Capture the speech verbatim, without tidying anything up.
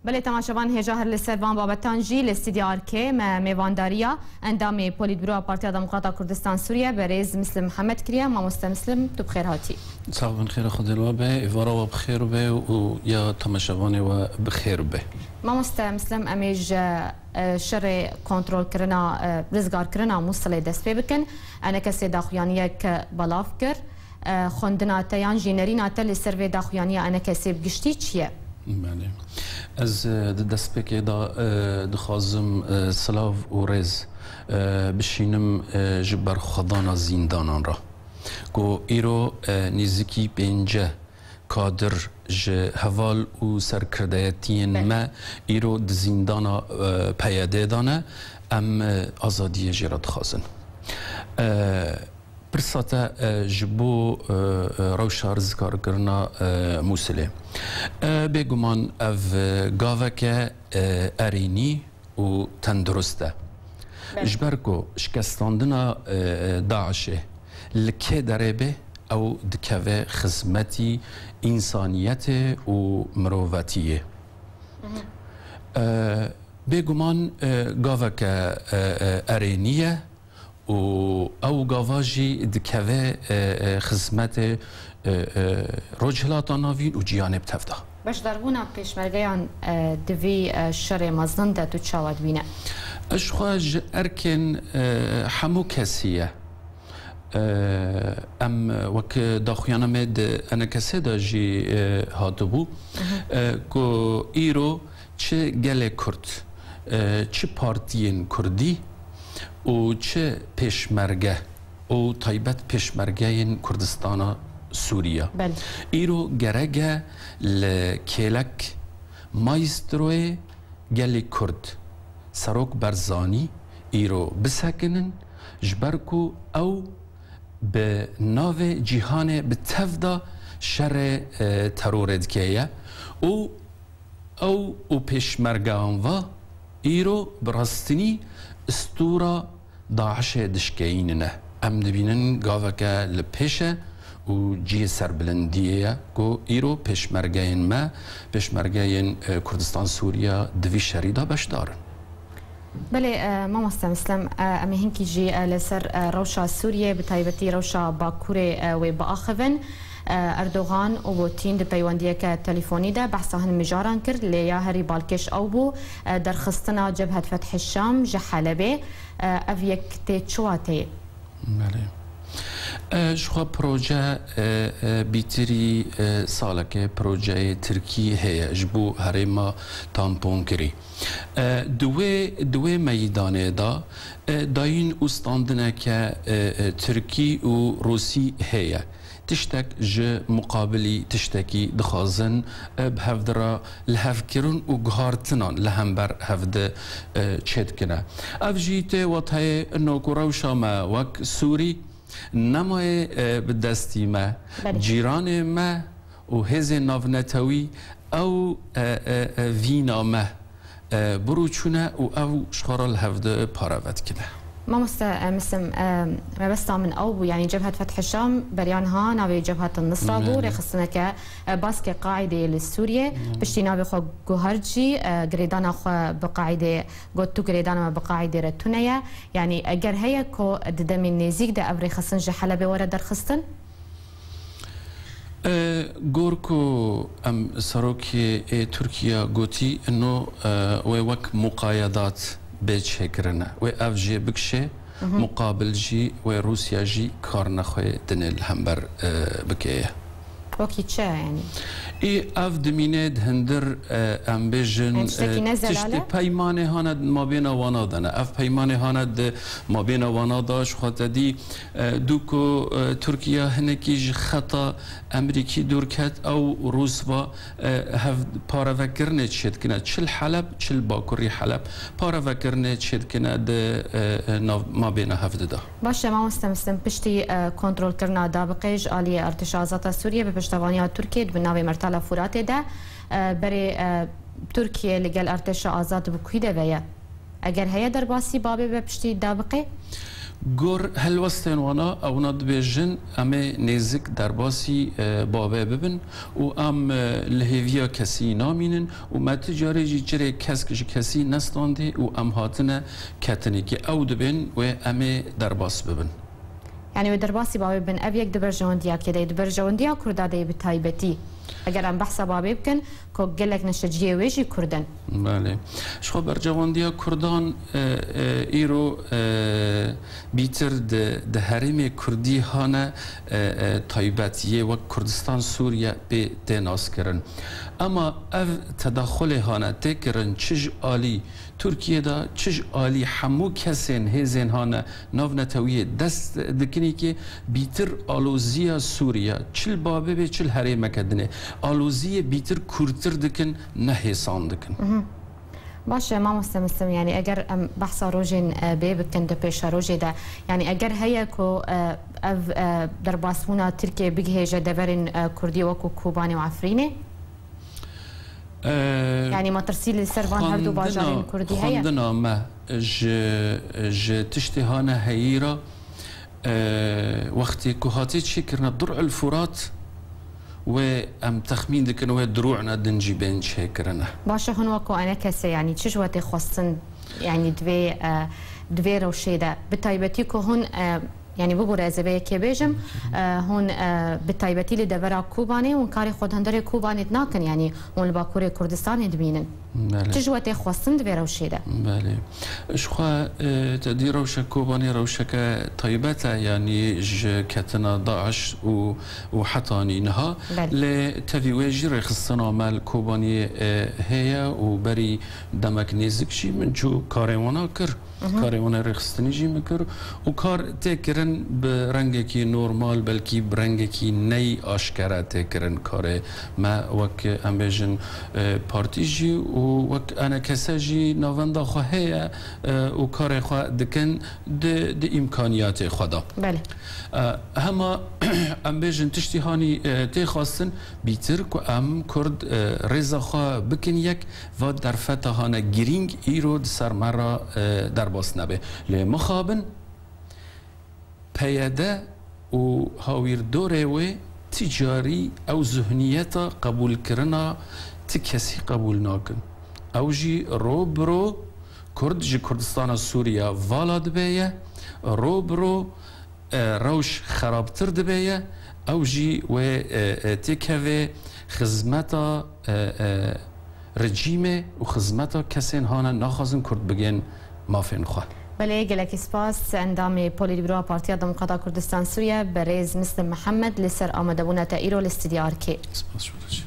Belê, temaşevan, hêja her li ser van babetan jî li Stûdya Arkê me mêvandariya endamê Polîtbûroya Partiya Demokrata Kurdistan Sûriye, berêz Mislim Mihemed kiriye. Mamoste Mislim, tu bi xêr hatî. Sax bin, xêra Xwedê li we be, êvara we bi xêr be û ya temaşevanê we bi xêr be. Mamoste Mislim, em ê ji, e, şerê kontrolkirina, e, rizgarkirina Mûsilê dest pê bikin. Enekesê daxuyaniyek belav kir. E, xwendina te yan jî nerîna te li ser vê daxuyaniya Enekesê bi giştî çi ye? Belê. Ez, e, di destpêkê de, e, dixwazim, e, silav û rêz, e, bişînim, e, ji berxwedana zîndanan re. Ku îro, e, nêzîkî pêncî kadir ji heval û serkirdeyetiyên Belê. me îro di zîndana, e, P Y D'ê de ne, em, e, azadiyê jê re dixwazin. E, Pirsa te, e, ji bo, e, e, rewşa rizgarkirina, e, Mûsilê. E, bêguman ev, e, gaveke, e, erênî û tendurist e. Belê. Ji ber ku şikestandina, e, e, DAIŞê li kê derê bê, ew dikeve xizmetî însaniyetê û mirovetiyê. Mhm. E, bêguman, e, gaveke, e, e, erênî ye. Û ew gava jî dikeve, e, e, xizmetê, e, e, Rojhilata Navîn û cîhanê bi tev de. Beşdarbûna pêşmergeyan, e, di vî, e, şerê mezin de tu çawa dibîne? Ji xwe ji erkên, e, hemû kesî ye. E, em wek daxuyana me di Enekesê de jî, e, hatibû, Mhm. e, ku îro çi gelê Kurd, e, çi partiyên Kurdî û çi pêşmerge û taybet pêşmergeyên Kurdistana Sûriye. Belê. Îro gerek e li kêlek maestroyê gelê Kurd, Serok Barzanî, îro bisekinin, ji ber ku ew bi navê cîhanê bi tev de şerê, e, terorê dike ye û ew û pêşmergeyan va îro bi rastinî stûra DAIŞê dişkeyînine. Em dibînin gaveke li pêş e û cihê serbilindiyê ye ku îro pêşmergeyên me, pêşmergeyên, e, Kurdistan Sûriye di vî şerî de beşdar in. Belê, e, mamoste Mislem, e, em ê hinkî jî, e, li ser, e, rewşa Sûriyê, bi taybetî rewşa Bakurê, e, wê biaxivin. E, Erdogan û Putin di peywendiyeke telîfonî de behsa hin mijaran kir, lê ya herî balkêş ew bû, e, derxistina Cebhet Fethî Şam ji Helebê. E, ev yek tê çi wateyê? Belê. E, ji xwe proje, e, e, bîtirî, e, salekê projeyê Tirkî heye ji bo herêma tamponkirî. E, di wê, di wê meydanê de, e, dayîn û standineke, e, e, Tirkî û Rûsî heye. Tiştek ji muqabilî tiştekî dixwazin, e, bi hevdi re lihevkirin û guhartinan li hember hevdi, e, çêdikine. Ev jî tê wateyê ino ku rewşa me wek Sûrî nemaye, e, bi destî me. Belê. Cîranê me û hêzên navnetewî ew, e, e, e, vîna me, e, birûçûne û ew ji xwe re li hevdi pareve dikine. Mamoste, e, Misim, e, mebesta min ew bû, yanî Cebhet Fethî Şam beriya niha navê Cebhet Nusra bû, Belê. rêxistineke, e, baskê Qaîdeyê li Sûriyê. Belê. Piştî navê xwe guhert jî, e, girêdana xwe bi Qaîdê got, tu girêdana me bi Qaîdê re tune ye. Yanî eger heye ku di demên nêzîk de ev rêxistin ji Helebê were derxistin? E, gor ku em serokê ê Tirkiye gotî, ino, e, wê wek muqayedat bê çêkirine. Wê ev jê bikişê, Mhm. muqabil jî wê Rûsya jî karine xwe dinê li hember, e, bikeye. Wekî çi yanî? Ê ev dimîne di hindir, e, em bêjin, Em tiştekî e, ne zelal e? tiştê peymanê hane di mabêna wana de ne. Ev peymanê hane di mabêna wana de ji xwe te dî, e, dû ku, e, Tirkiye hinekî ji xeta Emerîkî dûr ket, ew Rûs va, e, hev-, parevekirinê çêdikine. Çi li Heleb, çi li bakurî Heleb, parevekirinê çêdikine di, e, e, nav-, mabêna hevdi de. Baş e, mamoste Mislem, piştî, e, kontrolkirina Dabiqê ji aliyê Artêşa Azad a Sûriyê bi piştevaniya Tirkiyê di bin navê Mertala Furatê de, e, berê, e, Tirkiye li gel Artêşa Azad bi kû de ve ye? Eger heye derbasî babê be piştî Dabiqê? Gor helwestên wana ewna dibêjin, em ê nêzik derbasî, e, bavê bibin û em, e, li hêviya kesî namînin û me ti carê jî çirê kesk ji kesî nestandê û em hatine ketinekê. Ew dibên wê em ê derbas bibin. Yani wê derbasî bavê bibin. Ev yek di berjewendiyakê de ye. Di berjewendiya Kurda de ye bi taybetî. Eger em behsa bavê bikin, ku gelek neşeciyê wê jî Kurd in. Belê. Ji xwe berjewendiya Kurdan, e, e, îro, e, bîtir di, di herêmê Kurdî hane, e, e, taybet yê wek Kurdistan Sûriye pê tê naskirin. Ema ev tedaxulê hane tê kirin çi ji alî Tirkiye de, çi ji alî hemû kesên hêzên hane navnetewiyê dest dikinîkê, bîtir aloziya Sûriye çi li bavê bê çi li herêmeke dinê aloziyê bîtir kûrtir dikin, ne hêsan dikin. Baş e, mamoste Misim, yani eger em behsa rojên, e, bê bikin di pêşerojê de, yani eger heye ku, e, ev, e, derbasbûna Tirkiye bigihêje deverên, e, Kurdî wekû Kobanê û Efrînê? E, Yani metirsî li ser van her du xwendina, bajarên Kurdî heye? Xwendina me ji, ji tiştê hane heyî re, e, wextê ku hatê çêkirine Dur'ul Furat, wê em texmîn dikin wê dirû'na din jî bên çêkirine. Baş e, hûn weko enekesê, yani çi ji we tê xwestin, yani di vê, e, di vê rewşê de, bi taybetî ku hûn, e, yani bibûre ez ê vê yekê bêjim, e, hûn, e, bi taybetî li devera Kobanê, hûn karê xwe di hundirê Kobanê de nakin, yani hûn li Bakurê Kurdistanê dimînin. Belê. Çi ji we tê xwestin di vê rewşê de? Belê. Ji xwe, e, te dî rewşek Kobanê rewşeke taybet e, yanî ji ketina DAIŞ û, û hetanî niha. Belê. Lê tevî wê jî rêxistina me li Kobaniyê, e, heye û berî demek nêzik jî min çû karê wana kir. Mhm. Karê wana rêxistinî jî min kir û kar tê kirin bi rengekî normal, belkî bi rengekî ney aşkere tê kirin karê me wek, em bêjin, e, partî jî û wek enekese jî navenda xwe heye, e, û karê xwe dikin di, di îmkaniyatê xwe de. Belê. E, hema em bêjin tiştî hanî, e, tê xwestin bîtir ku em Kurd, e, rêza xwe bikin yek, va derfeta hane girîng îro di ser me re, e, derbas nebe. Lê mixabin P Y D û hawîrdorê wê ti carî ew zihniyeta qebûlkirina ti kesî qebûl nakin. Ew jî ro bi ro Kurd ji Kurdistana Sûriye vala dibe ye, ro bi ro, e, rewş xerabtir dibe ye, ew jî wê, e, e, têkeve xizmeta, e, e, rejîmê û xizmeta kesên hane naxwazin Kurd bigên mafên xwe. Belê, gelekî spas. Endamê Polîtbüroya Partiya Demokrata Kurdistan Sûriye, berêz Mislim Mihemed, li ser amadebûna te îro li Stûdyoya Arkê. Spas ji we re jî.